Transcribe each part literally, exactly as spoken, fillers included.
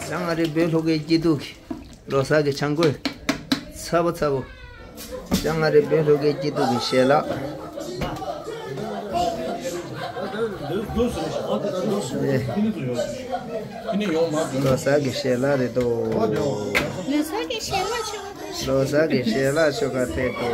ལྕང་ང་རའི་བོད་ལྷོ་ཁའི་སྐྱིད་སྡུག་གི་ལོ་གསར་གྱི་འཆང་གོས་ཚ་པོ་ཚ་པོ། ལྕང་ང་རའི་བོད་ལྷོ་ཁའི་སྐྱིད་སྡུག་གི་ཞལ་ལག་ལོ་གསར་གྱི་ཞལ་ལག་རེད་དོ། ལོ་གསར་གྱི་ཞལ་ལག་ཆོ་ག་ལོ་གསར་གྱི་ཞལ་ལག་ཆོ་ག་ཕེབས་དོ།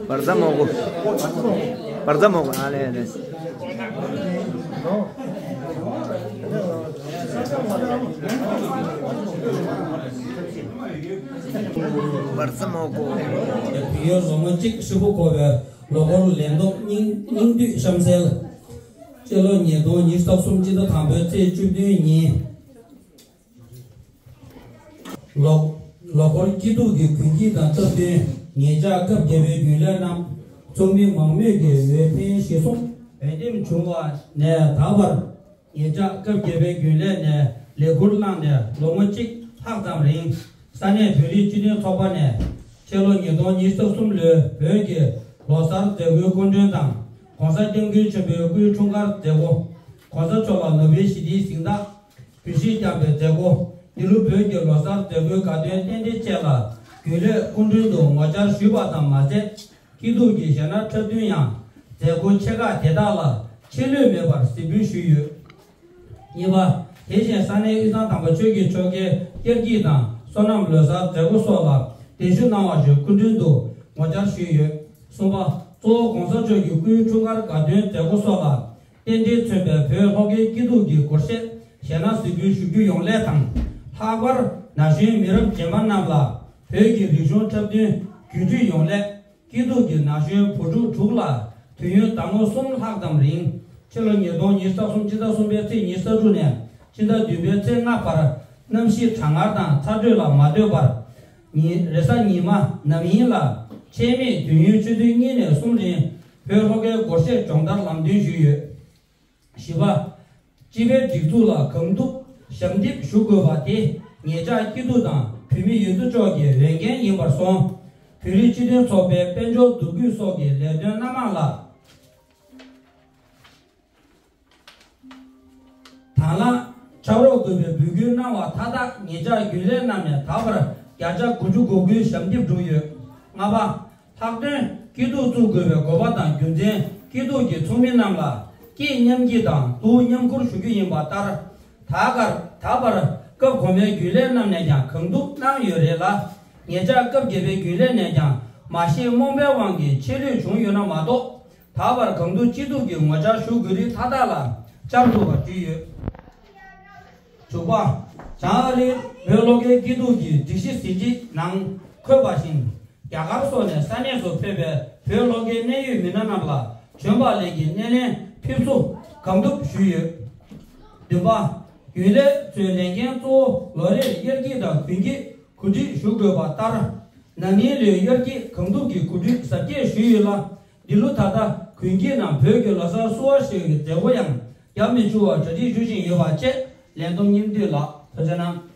བར་མཚམས་མོ་གོ། བར་མཚམས་མོ་གོ། ཨ་ལེ་ལེ། བར་མཚམས་མོ་གོ། དུས་ཡུན་ལོ་ངོ་གཅིག་ཧྲིལ་པོ་འཁོར་བའི་ལོ་འཁོར་ལས་བསྡོམས་སྙིང་སྙིང་བསྡུས་གཤམ་གསལ། སྤྱི་ལོ་ཉིས་སྟོང་ཉི་ཤུ་རྩ་གསུམ་སྤྱི་ཟླ་དང་པོའི་ཚེས་བཅུ་བདུན་ཉིན། ལོ་ལོ་འཁོར་སྐྱིད་སྡུག་གི་གུས་བརྩི་དང་སྟབས་བསྟུན་ངེད་ཅག་སྐབས་བརྒྱད་པའི་རྒྱུན་ལས་རྣམས་ཚོགས་མི་མང་མོས་ཀྱི་འོས་འཕེན་གཞི་བཟུང་འོས་འདེམས་བྱུང་བ་ནས་ད་བར། ངེད་ཅག་སྐབས་བརྒྱད་པའི་རྒྱུན་ལས་ནས་ལས་ཁུར་བླངས་ནས་ལོ་ངོ་གཅིག་ལྷག་ཙམ་རིང་ས་གནས་བོད་རིགས་སྤྱི་མཐུན་ཚོགས་པ་ནས་ཕྱི་ལོ་ཉིས་སྟོང་ཉི་ཤུ་རྩ་གསུམ་ལོའི་བོད་ཀྱི་ལོ་གསར་མཛད་སྒོའི་སྐུ་མགྲོན་དང་༸གོང་ས་༸སྐྱབས་མགོན་ཆེན་པོའི་སྐུའི་འཁྲུངས་སྐར་མཛད་སྒོ། ༸གོང་ས་མཆོག་ལ་ནོ་བེལ་ཞི་བདེའི་གཟེངས་རྟགས་འབུལ་བཞེས་བསྐྱངས་པའི་མཛད་སྒོ། འདི་ལོ་བོད་ཀྱི་ལོ་གསར་མཛད་སྒོའི་དགའ་སྟོན་རྟེན་འབྲེལ་བཅས་ལ་རྒྱུན་ལས་སྐུ་མགྲོན་དུ་ངོ་བཅར་ཞུས་པ་ཙམ་མ་ཟད། སྐྱིད་སྡུག་གི་གཞས་སྣ་འཁྲབ་སྟོན་ཡང་མཛད་སྒོ་ཆེ་ཁག་དེ་དག་ལ་ཆད་ལུས་མེད་པར་གཟིགས་འབུལ་ཞུས་ཡོད། གཉིས་པ། དེ་བཞིན་ས་གནས་དབུས་གཙང་དམ་པ་ཆོས་ཀྱི་ཆོལ་ཁའི་དབྱར་སྐྱིད་དང་སོ་ནམ་ལོ་གསར་མཛད་སྒོ་སོགས་ལ་གདན་ཞུ་གནང་བ་བཞིན་སྐུ་མགྲོན་དུ་ངོ་བཅར་ཞུས་ཡོད། གསུམ་པ། གཙོ་བོ་༸གོང་ས་མཆོག་གི་སྐུའི་འཁྲུངས་སྐར་དགའ་སྟོན་མཛད་སྒོ་སོགས་ལ་རྟེན་འབྲེལ་མཚོན་པའི་བོད་ལྷོ་ཁའི་སྐྱིད་སྡུག་གི་སྒོར་གཞས་གཞས་སྣ་གཟིགས་འབུལ་ཞུ་རྒྱུ་ཡོང་སླད་དང་། ལྷག་པར་ན་གཞོན་མི་རབས་རྗེས་མ་རྣམས་ལ་བོད་ཀྱི་རིག་གཞུང་འཁྲབ་སྟོན་བརྒྱུད་སྤྲོད་ཡོང་སླད། སྐྱིད་སྡུག་གི་ན་གཞོན་བུ་ཕྲུག་དྲུག་ལ་དུས་ཡུན་ཟླ་ངོ་གསུམ་ལྷག་ཙམ་རིང་ཕྱི་ལོ་ཉིས་སྟོང་ཉི་ཤུ་རྩ་གསུམ་ཕྱི་ཟླ་གསུམ་པའི་ཚེས་ཉི་ཤུ་རྩ་དྲུག་ནས་ཕྱི་ཟླ་བདུན་པའི་ཚེས་ལྔ་བར་གནམ་གཤིས་གྲང་ངར་དང་ཚ་དྲོད་ལ་མ་ལྟོས་པར། ཉིན་རེས་གཟའ་ཉི་མ་ནམ་ཡིན་ལ་ཆད་མེད་དུས་ཡུན་ཆུ་ཚོད་གཉིས་ནས་གསུམ་རིང་བོད་ལྷོ་ཁའི་སྒོར་གཞས་སྦྱོང་བརྡར་ལམ་སྟོན་ཞུས་ཡོད། བཞི་པ། སྤྱི་པའི་སྒྲིག་འཛུགས་ལ་གང་ཐུབ་ཞབས་འདེགས་ཞུ་དགོས་པ་དེ་ངེད་ཅག་སྐྱིད་སྡུག་དང་བོད་མི་ཡོངས་རྫོགས་ཀྱི་འོས་འགན་ཡིན་པར་སོང་། བོད་རིགས་སྤྱི་མཐུན་ཚོགས་པའི་དཔལ་འབྱོར་འཛུགས་སྐྲུན་སོགས་ཀྱི་ལས་དོན་སྣ་མང་ལ་དང་བླངས་ཕྱག་རོགས་དགོས་པའི་འབོད་སྐུལ་གནང་བ་མཐའ་དག་ངེད་ཅག་རྒྱུན་ལས་རྣམས་ནས་ད་བར་བརྒྱ་ཆ་དགུ་བཅུ་གོ་དགུའི་ཞབས་འདེགས་བསྒྲུབས་ཡོད། ལྔ་པ། ལྷག་དོན་སྐྱིད་སྡུག་བཙུགས་དགོས་པའི་དགོས་པ་དང་རྒྱུ་མཚན། སྐྱིད་སྡུག་གི་ཚོགས་མི་རྣམས་ལ་སྐྱིད་མཉམ་སྐྱིད་དང་སྡུག་མཉམ་ཁུར་ཞུ་རྒྱུ་ཡིན་པ་ལྟར། ད་གར་ད་བར་སྐབས་གོང་མའི་རྒྱུན་ལས་རྣམས་ནས་ཀྱང་གང་ཐུབ་གནང་ཡོད་རེད་ལ། ངེད་ཅག་སྐབས་བརྒྱད་པའི་རྒྱུན་ལས་ནས་ཀྱང་མ་ཤེས་རྨོངས་པའི་དབང་གིས་ཆད་ལུས་བྱུང་ཡོད་ན་མ་གཏོགས། ད་བར་གང་ཐུབ་ཅི་ཐུབ་ཀྱིས་ངོ་བཅར་ཞུ་དགོས་རིགས་མཐའ་དག་ལ་བཅར་ཐུབ་པ་བྱས་ཡོད། དྲུག་པ། བྱང་ཨ་རིའི་བོད་ལྷོ་ཁའི་སྐྱིད་སྡུག་གི་སྒྲིག་གཞི་ཟིན་བྲིས་ནང་འཁོད་པ་བཞིན། རྒྱ་གར་སོགས་ནས་ས་གནས་སུ་ཕེབས་པའི་བོད་ལྷོ་ཁའི་གནད་ཡོད་མི་སྣ་རྣམས་ལ་བྱོན་པ་ལས་ཀྱི་སྣེ་ལེན་ཕེབས་བསུ་གང་ཐུབ་ཞུས་ཡོད། བདུན་པ། རྒྱུན་ལས་ཚོའི་ལས་འགན་གཙོ་བོ་ལོ་རེར་དབྱར་སྐྱིད་དང་དགུན་སྐྱིད་གོ་སྒྲིག་ཞུ་དགོས་པ་ལྟར། ན་ནིང་ལོའི་དབྱར་སྐྱིད་གང་ཐུབ་ཀྱིས་གོ་སྒྲིག་གཟབ་རྒྱས་ཞུས་ཡོད་ལ། འདི་ལོ་ད་ལྟ་དགུན་སྐྱིད་ནང་བོད་ཀྱི་ལོ་གསར་བསུ་བ་ཞེས་པའི་མཛད་སྒོ་ཡང་རྒྱ་མི་བཅུག་པར་གྲ་སྒྲིག་ཞུ་བཞིན་ཡོད་པ་བཅས་ལས་བསྡོམས་སྙིང་བསྡུས་ལགས། ཐུགས་རྗེ་གནང་།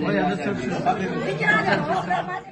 Well, yeah, that's so true.